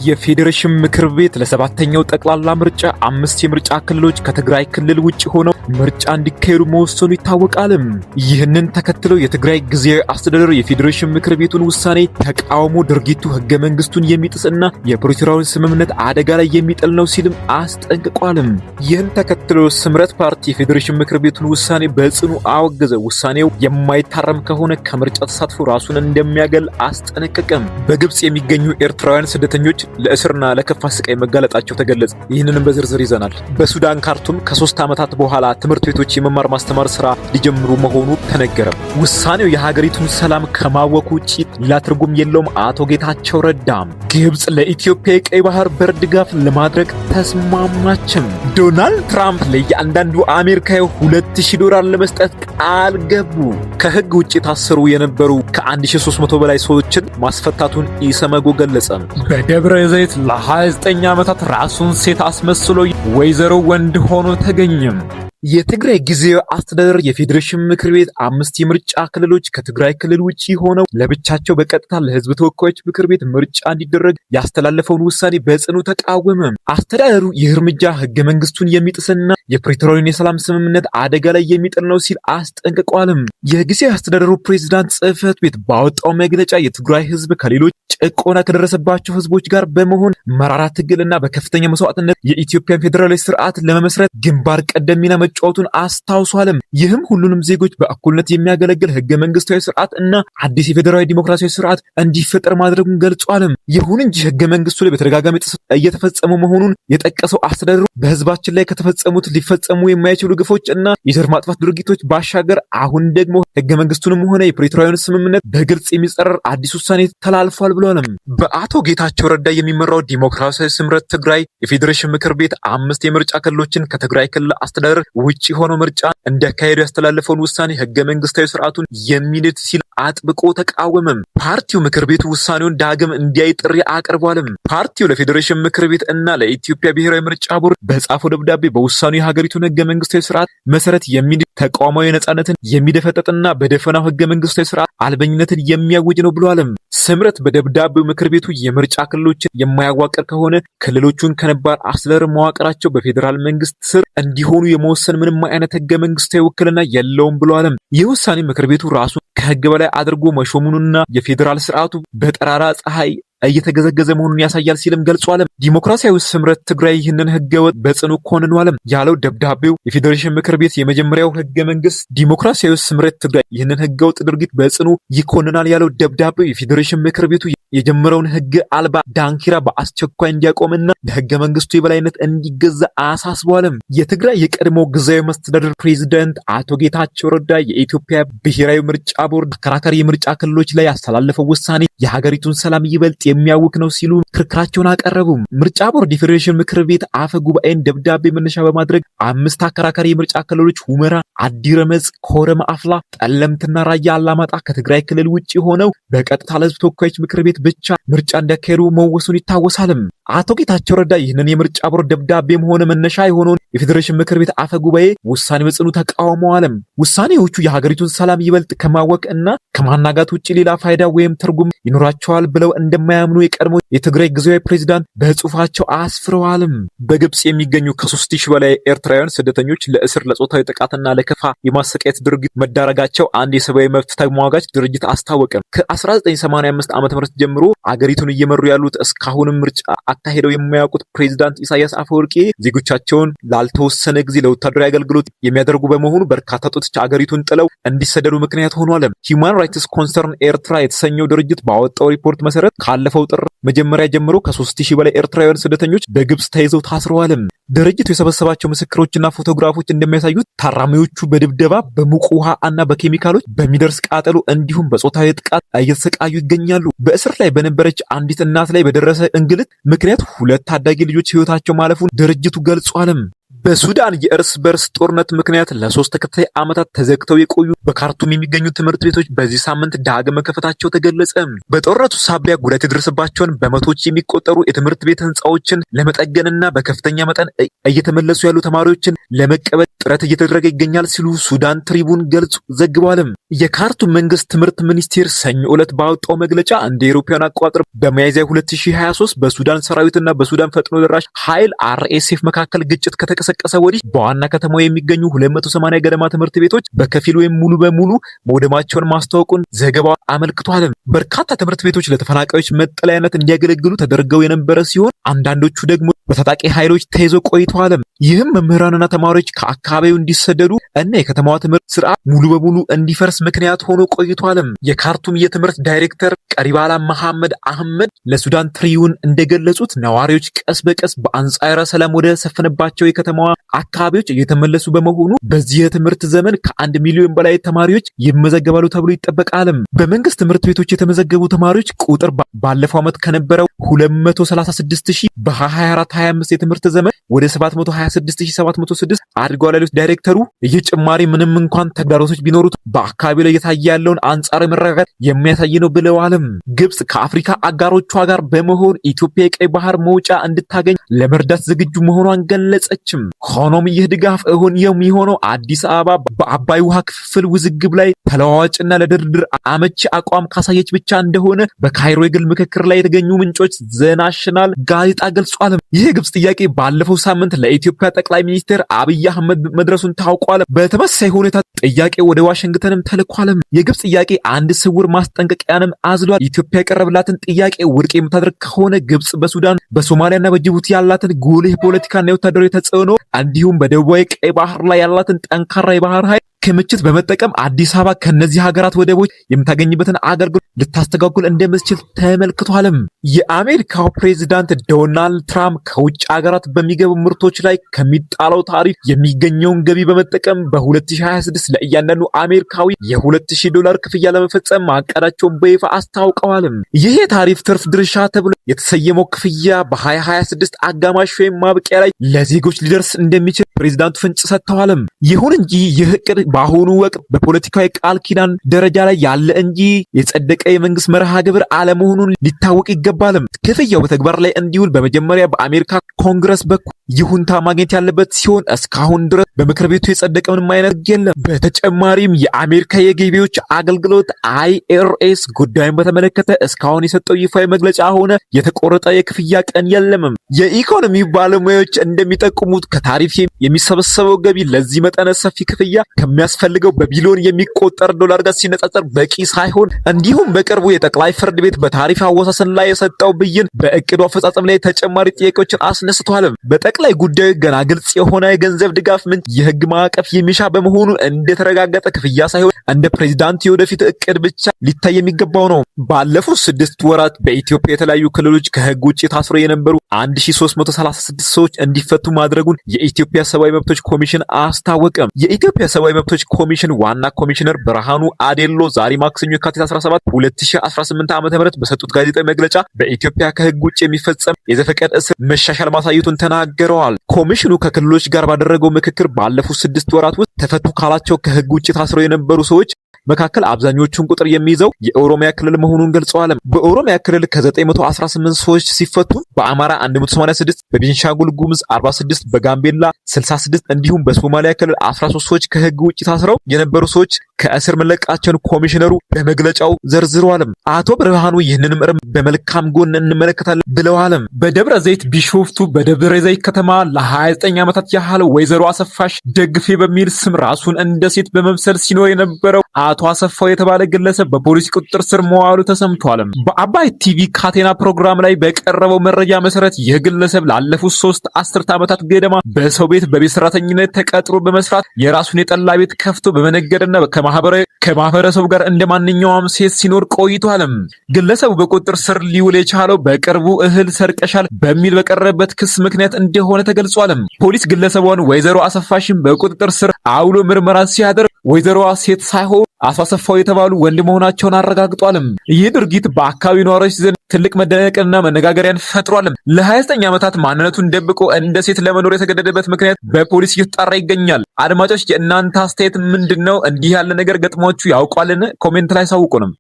የፌዴሬሽን ምክር ቤት ለሰባተኛው ጠቅላላ ምርጫ አምስት የምርጫ ክልሎች ከትግራይ ክልል ውጭ ሆነው ምርጫ እንዲካሄዱ መወሰኑ ይታወቃል። ይህንን ተከትለው የትግራይ ጊዜያዊ አስተዳደር የፌዴሬሽን ምክር ቤቱን ውሳኔ ተቃውሞ ድርጊቱ ህገ መንግስቱን የሚጥስና የፕሪቶሪያውን ስምምነት አደጋ ላይ የሚጥል ነው ሲልም አስጠንቅቋልም። ይህን ተከትሎ ስምረት ፓርቲ የፌዴሬሽን ምክር ቤቱን ውሳኔ በጽኑ አወገዘ። ውሳኔው የማይታረም ከሆነ ከምርጫ ተሳትፎ ራሱን እንደሚያገል አስጠነቀቀም። በግብጽ የሚገኙ ኤርትራውያን ስደተኞች ለእስርና ለከፋ ስቃይ መጋለጣቸው ተገለጸ። ይህንንም በዝርዝር ይዘናል። በሱዳን ካርቱም ከ3 ዓመታት በኋላ ትምህርት ቤቶች የመማር ማስተማር ስራ ሊጀምሩ መሆኑ ተነገረ። ውሳኔው የሀገሪቱን ሰላም ከማወክ ውጪ ሌላ ትርጉም የለውም። አቶ ጌታቸው ረዳም። ግብጽ ለኢትዮጵያ የቀይ ባህር በር ድጋፍ ለማድረግ ተስማማችም። ዶናልድ ትራምፕ ለእያንዳንዱ አሜሪካዊ 2000 ዶላር ለመስጠት ቃል ገቡ። ከህግ ውጭ የታሰሩ የነበሩ ከ1300 በላይ ሰዎችን ማስፈታቱን ኢሰመጉ ገለጸ። በደብረ ዘይት ለ29 ዓመታት ራሱን ሴት አስመስሎ ወይዘሮ ወንድ ሆኖ ተገኘም። የትግራይ ጊዜያዊ አስተዳደር የፌዴሬሽን ምክር ቤት አምስት የምርጫ ክልሎች ከትግራይ ክልል ውጪ ሆነው ለብቻቸው በቀጥታ ለሕዝብ ተወካዮች ምክር ቤት ምርጫ እንዲደረግ ያስተላለፈውን ውሳኔ በጽኑ ተቃወመ። አስተዳደሩ ይህ እርምጃ ሕገ መንግስቱን የሚጥስና የፕሪቶሪያውን የሰላም ስምምነት አደጋ ላይ የሚጥል ነው ሲል አስጠንቅቋልም። የጊዜያዊ አስተዳደሩ ፕሬዚዳንት ጽሕፈት ቤት ባወጣው መግለጫ የትግራይ ሕዝብ ከሌሎች ጭቆና ከደረሰባቸው ሕዝቦች ጋር በመሆን መራራ ትግልና በከፍተኛ መስዋዕትነት የኢትዮጵያን ፌዴራላዊ ስርዓት ለመመስረት ግንባር ቀደም ሚና መጫወቱን አስታውሷልም። ይህም ሁሉንም ዜጎች በእኩልነት የሚያገለግል ህገ መንግስታዊ ስርዓት እና አዲስ የፌዴራላዊ ዲሞክራሲያዊ ስርዓት እንዲፈጠር ማድረጉን ገልጿልም። ይሁን እንጂ ህገ መንግስቱ ላይ በተደጋጋሚ ጥሰት እየተፈጸሙ መሆኑን የጠቀሰው አስተዳደሩ በህዝባችን ላይ ከተፈጸሙት ሊፈጸሙ የማይችሉ ግፎች እና የዘር ማጥፋት ድርጊቶች ባሻገር አሁን ደግሞ ህገ መንግስቱንም ሆነ የፕሪቶሪያውን ስምምነት በግልጽ የሚጻረር አዲስ ውሳኔ ተላልፏል ብሏልም። በአቶ ጌታቸው ረዳ የሚመራው ዲሞክራሲያዊ ስምረት ትግራይ የፌዴሬሽን ምክር ቤት አምስት የምርጫ ክልሎችን ከትግራይ ክልል አስተዳደር ውጭ ሆነው ምርጫ እንዲያካሄዱ ያስተላለፈውን ውሳኔ ህገ መንግስታዊ ስርዓቱን የሚንድ ሲል አጥብቆ ተቃወመም። ፓርቲው ምክር ቤቱ ውሳኔውን ዳግም እንዲያይ ጥሪ አቅርቧልም። ፓርቲው ለፌዴሬሽን ምክር ቤት እና ለኢትዮጵያ ብሔራዊ ምርጫ ቦርድ በጻፈው ደብዳቤ በውሳኔው የሀገሪቱን ህገ መንግስታዊ ስርዓት መሰረት የሚንድ፣ ተቋማዊ ነጻነትን የሚደፈጠጥና በደፈናው ህገ መንግስታዊ ስርዓት አልበኝነትን የሚያውጅ ነው ብሏልም። ስምረት በደብዳቤው ምክር ቤቱ የምርጫ ክልሎችን የማያዋቅር ከሆነ ክልሎቹን ከነባር አስተዳደር መዋቅራቸው በፌዴራል መንግስት ስር እንዲሆኑ የመወሰን ምንም አይነት ህገ መንግስታዊ ውክልና የለውም ብሏልም። ይህ ውሳኔ ምክር ቤቱ ራሱን ከህግ በላይ አድርጎ መሾሙንና የፌዴራል ስርዓቱ በጠራራ ፀሐይ እየተገዘገዘ መሆኑን ያሳያል ሲልም ገልጿልም። ዲሞክራሲያዊ ስምረት ትግራይ ይህንን ህገወጥ በጽኑ ኮንኗልም ያለው ደብዳቤው የፌዴሬሽን ምክር ቤት የመጀመሪያው ህገ መንግስት ዲሞክራሲያዊ ስምረት ትግራይ ይህንን ህገወጥ ድርጊት በጽኑ ይኮንናል ያለው ደብዳቤው የፌዴሬሽን ምክር ቤቱ የጀመረውን ህግ አልባ ዳንኪራ በአስቸኳይ እንዲያቆምና ለህገ መንግስቱ የበላይነት እንዲገዛ አሳስቧልም። የትግራይ የቀድሞ ጊዜያዊ መስተዳድር ፕሬዚደንት አቶ ጌታቸው ረዳ የኢትዮጵያ ብሔራዊ ምርጫ ቦርድ አከራካሪ የምርጫ ክልሎች ላይ ያስተላለፈው ውሳኔ የሀገሪቱን ሰላም ይበልጥ የሚያውክ ነው ሲሉ ክርክራቸውን አቀረቡ። ምርጫ ቦርድ የፌዴሬሽን ምክር ቤት አፈ ጉባኤን ደብዳቤ መነሻ በማድረግ አምስት አከራካሪ የምርጫ ክልሎች ሁመራ፣ አዲረመጽ፣ ኮረም አፍላ፣ ጠለምትና ራያ አላማጣ ከትግራይ ክልል ውጭ ሆነው በቀጥታ ለህዝብ ተወካዮች ምክር ቤት ብቻ ምርጫ እንዲያካሄዱ መወሰኑ ይታወሳልም። አቶ ጌታቸው ረዳ ይህንን የምርጫ ቦርድ ደብዳቤም ሆነ መነሻ የሆነውን የፌዴሬሽን ምክር ቤት አፈ ጉባኤ ውሳኔ በጽኑ ተቃውመዋልም። ውሳኔዎቹ የሀገሪቱን ሰላም ይበልጥ ከማወክ እና ከማናጋት ውጭ ሌላ ፋይዳ ወይም ትርጉም ይኖራቸዋል ብለው እንደማያምኑ የቀድሞ የትግራይ ጊዜያዊ ፕሬዚዳንት በጽሁፋቸው አስፍረዋልም። በግብጽ የሚገኙ ከ3000 በላይ ኤርትራውያን ስደተኞች ለእስር፣ ለጾታዊ ጥቃትና ለከፋ የማሰቃየት ድርጊት መዳረጋቸው አንድ የሰብአዊ መብት ተሟጋች ድርጅት አስታወቀ። ከ1985 ዓ.ም ጀምሮ አገሪቱን እየመሩ ያሉት እስካሁንም ምርጫ አካሄደው የማያውቁት ፕሬዚዳንት ኢሳያስ አፈወርቂ ዜጎቻቸውን ላልተወሰነ ጊዜ ለወታደራዊ አገልግሎት የሚያደርጉ በመሆኑ በርካታ ወጣቶች አገሪቱን ጥለው እንዲሰደዱ ምክንያት ሆኗል። Human Rights Concern ኤርትራ የተሰኘው ድርጅት ባወጣው ሪፖርት መሰረት ካለፈው ጥር መጀመሪያ ጀምሮ ከ3000 በላይ ኤርትራውያን ስደተኞች በግብጽ ተይዘው ታስረዋል። ድርጅቱ የሰበሰባቸው ምስክሮችና ፎቶግራፎች እንደሚያሳዩት ታራሚዎቹ በድብደባ፣ በሙቅ ውሃ እና በኬሚካሎች በሚደርስ ቃጠሎ እንዲሁም በጾታዊ ጥቃት እየተሰቃዩ ይገኛሉ። በእስር ላይ በነበረች አንዲት እናት ላይ በደረሰ እንግልት ምክንያት ሁለት ታዳጊ ልጆች ሕይወታቸው ማለፉን ድርጅቱ ገልጿልም። በሱዳን የእርስ በርስ ጦርነት ምክንያት ለ3 ተከታታይ ዓመታት ተዘግተው የቆዩ በካርቱም የሚገኙ ትምህርት ቤቶች በዚህ ሳምንት ዳግም መከፈታቸው ተገለጸ። በጦርነቱ ሳቢያ ጉዳት የደረሰባቸውን በመቶዎች የሚቆጠሩ የትምህርት ቤት ህንፃዎችን ለመጠገንና በከፍተኛ መጠን እየተመለሱ ያሉ ተማሪዎችን ለመቀበል ጥረት እየተደረገ ይገኛል ሲሉ ሱዳን ትሪቡን ገልጾ ዘግቧልም። የካርቱም መንግስት ትምህርት ሚኒስቴር ሰኞ ዕለት ባወጣው መግለጫ እንደ አውሮፓውያን አቆጣጠር በሚያዝያ 2023 በሱዳን ሰራዊትና በሱዳን ፈጥኖ ደራሽ ኃይል አርኤስኤፍ መካከል ግጭት ከተቀሰቀሰ ወዲህ በዋና ከተማው የሚገኙ 280 ገደማ ትምህርት ቤቶች በከፊል ወይም ሙሉ በሙሉ መውደማቸውን ማስታወቁን ዘገባው አመልክቷል። በርካታ ትምህርት ቤቶች ለተፈናቃዮች መጠለያነት እንዲያገለግሉ ተደርገው የነበረ ሲሆን አንዳንዶቹ ደግሞ በታጣቂ ኃይሎች ተይዘው ቆይተዋል። ይህም መምህራንና ተማሪዎች ከአካባቢው እንዲሰደዱ እና የከተማዋ ትምህርት ስርዓት ሙሉ በሙሉ እንዲፈርስ ምክንያት ሆኖ ቆይቷልም። የካርቱም የትምህርት ዳይሬክተር ቀሪባላ መሐመድ አህመድ ለሱዳን ትሪዩን እንደገለጹት ነዋሪዎች ቀስ በቀስ በአንጻረ ሰላም ወደ ሰፈነባቸው የከተማዋ አካባቢዎች እየተመለሱ በመሆኑ በዚህ የትምህርት ዘመን ከ1 ሚሊዮን በላይ ተማሪዎች ይመዘገባሉ ተብሎ ይጠበቃልም። በመንግስት ትምህርት ቤቶች የተመዘገቡ ተማሪዎች ቁጥር ባለፈው ዓመት ከነበረው 236 ሺህ በ24 25 የትምህርት ዘመን ወደ 726706 አድጓል ያሉት ዳይሬክተሩ፣ ይህ ጭማሪ ምንም እንኳን ተግዳሮቶች ቢኖሩት በአካባቢው ላይ እየታየ ያለውን አንጻራዊ መረጋጋት የሚያሳይ ነው ብለዋልም። ግብጽ ከአፍሪካ አጋሮቿ ጋር በመሆን ኢትዮጵያ የቀይ ባህር መውጫ እንድታገኝ ለመርዳት ዝግጁ መሆኗን ገለጸችም። ሆኖም ይህ ድጋፍ እውን የሚሆነው አዲስ አበባ በአባይ ውሃ ክፍፍል ውዝግብ ላይ ተለዋዋጭና ለድርድር አመቺ አቋም ካሳየች ብቻ እንደሆነ በካይሮ የግል ምክክር ላይ የተገኙ ምንጮች ዘናሽናል ጋዜጣ ገልጿል። ይህ የግብጽ ጥያቄ ባለፈው ሳምንት ለኢትዮጵያ ጠቅላይ ሚኒስትር አብይ አህመድ መድረሱን ታውቋል። በተመሳሳይ ሁኔታ ጥያቄ ወደ ዋሽንግተንም ተልኳልም። የግብጽ ጥያቄ አንድ ስውር ማስጠንቀቂያንም አዝሏል። ኢትዮጵያ የቀረበላትን ጥያቄ ውድቅ የምታደርግ ከሆነ ግብጽ በሱዳን፣ በሶማሊያና በጅቡቲ ያላትን ጉልህ ፖለቲካና የወታደራዊ ተጽዕኖ እንዲሁም በደቡባዊ ቀይ ባህር ላይ ያላትን ጠንካራ የባህር ኃይል ክምችት በመጠቀም አዲስ አበባ ከነዚህ ሀገራት ወደቦች የምታገኝበትን አገልግሎት ልታስተጓጉል እንደምትችል ተመልክቷልም። የአሜሪካው ፕሬዚዳንት ዶናልድ ትራምፕ ከውጭ ሀገራት በሚገቡ ምርቶች ላይ ከሚጣለው ታሪፍ የሚገኘውን ገቢ በመጠቀም በ2026 ለእያንዳንዱ አሜሪካዊ የ2000 ዶላር ክፍያ ለመፈጸም ማቀዳቸውን በይፋ አስታውቀዋልም። ይህ የታሪፍ ትርፍ ድርሻ ተብሎ የተሰየመው ክፍያ በ2026 አጋማሽ ወይም ማብቂያ ላይ ለዜጎች ሊደርስ እንደሚችል ፕሬዚዳንቱ ፍንጭ ሰጥተዋልም። ይሁን እንጂ ይህ እቅድ በአሁኑ ወቅት በፖለቲካዊ ቃል ኪዳን ደረጃ ላይ ያለ እንጂ የጸደቀ የመንግስት መርሃ ግብር አለመሆኑን ሊታወቅ ይገባልም። ክፍያው በተግባር ላይ እንዲውል በመጀመሪያ በአሜሪካ ኮንግረስ በኩል ይሁንታ ማግኘት ያለበት ሲሆን እስካሁን ድረስ በምክር ቤቱ የጸደቀ ምንም አይነት ሕግ የለም። በተጨማሪም የአሜሪካ የገቢዎች አገልግሎት አይአርኤስ ጉዳዩን በተመለከተ እስካሁን የሰጠው ይፋዊ መግለጫ ሆነ የተቆረጠ የክፍያ ቀን የለምም። የኢኮኖሚ ባለሙያዎች እንደሚጠቁሙት ከታሪፍ የሚሰበሰበው ገቢ ለዚህ መጠነ ሰፊ ክፍያ ከሚያስፈልገው በቢሊዮን የሚቆጠር ዶላር ጋር ሲነጻጸር በቂ ሳይሆን እንዲሁም በቅርቡ የጠቅላይ ፍርድ ቤት በታሪፍ አወሳሰን ላይ የሰጠው ብይን በእቅዱ አፈጻጸም ላይ ተጨማሪ ጥያቄዎችን አስነስቷል። በጠቅላይ ጉዳዩ ገና ግልጽ የሆነ የገንዘብ ድጋፍ ምንጭ የህግ ማዕቀፍ የሚሻ በመሆኑ እንደተረጋገጠ ክፍያ ሳይሆን እንደ ፕሬዚዳንቱ የወደፊት እቅድ ብቻ ሊታይ የሚገባው ነው። ባለፉት 6 ወራት በኢትዮጵያ የተለያዩ ክልሎች ከህግ ውጭ ታስረው የነበሩ 1336 ሰዎች እንዲፈቱ ማድረጉን የኢትዮጵያ ሰብአዊ መብቶች ኮሚሽን አስታወቀ። የኢትዮጵያ ሰብአዊ መብቶች ኮሚሽን ዋና ኮሚሽነር ብርሃኑ አዴሎ ዛሬ ማክሰኞ የካቲት 17 2018 ዓ.ም በሰጡት ጋዜጣዊ መግለጫ በኢትዮጵያ ከህግ ውጭ የሚፈጸም የዘፈቀደ እስር መሻሻል ማሳየቱን ተናግረዋል። ኮሚሽኑ ከክልሎች ጋር ባደረገው ምክክር ባለፉት 6 ወራት ውስጥ ተፈቱ ካላቸው ከህግ ውጭ ታስረው የነበሩ ሰዎች መካከል አብዛኞቹን ቁጥር የሚይዘው የኦሮሚያ ክልል መሆኑን ገልጸዋል። በኦሮሚያ ክልል ከ918 ሰዎች ሲፈቱ በአማራ 186፣ በቤንሻንጉል ጉሙዝ 46፣ በጋምቤላ 66 እንዲሁም በሶማሊያ ክልል 13 ሰዎች ከህግ ውጭ ታስረው የነበሩ ሰዎች ከእስር መለቀቃቸውን ኮሚሽነሩ በመግለጫው ዘርዝረዋል። አቶ ብርሃኑ ይህንንም እርምጃ በመልካም ጎን እንመለከታለን ብለዋል። በደብረ ዘይት ቢሾፍቱ በደብረ ዘይት ከተማ ለ29 ዓመታት ያህል ወይዘሮ አሰፋሽ ደግፌ በሚል ስም ራሱን እንደ ሴት በመምሰል ሲኖር የነበረው አቶ አሰፋው የተባለ ግለሰብ በፖሊስ ቁጥጥር ስር መዋሉ ተሰምቷል። በአባይ ቲቪ ካቴና ፕሮግራም ላይ በቀረበው መረጃ መሰረት ይህ ግለሰብ ላለፉት 3 አስርት ዓመታት ገደማ በሰው ቤት በቤት ሰራተኝነት ተቀጥሮ በመስራት፣ የራሱን የጠላ ቤት ከፍቶ በመነገድና ከማህበረሰቡ ጋር እንደ ማንኛውም ሴት ሲኖር ቆይቷል። ግለሰቡ በቁጥጥር ስር ሊውል የቻለው በቅርቡ እህል ሰርቀሻል በሚል በቀረበበት ክስ ምክንያት እንደሆነ ተገልጿል። ፖሊስ ግለሰቧን ወይዘሮ አሰፋሽን በቁጥጥር ስር አውሎ ምርመራ ሲያደርግ ወይዘሮዋ ሴት ሳይሆን አቶ አሰፋው የተባሉ ወንድ መሆናቸውን አረጋግጧልም። ይህ ድርጊት በአካባቢው ነዋሪዎች ዘንድ ትልቅ መደነቅና መነጋገሪያን ፈጥሯልም። ለ29 ዓመታት ማንነቱን ደብቆ እንደ ሴት ለመኖር የተገደደበት ምክንያት በፖሊስ እየተጣራ ይገኛል። አድማጮች፣ የእናንተ አስተያየት ምንድን ነው? እንዲህ ያለ ነገር ገጥሟችሁ ያውቃልን? Comment ላይ አሳውቁንም።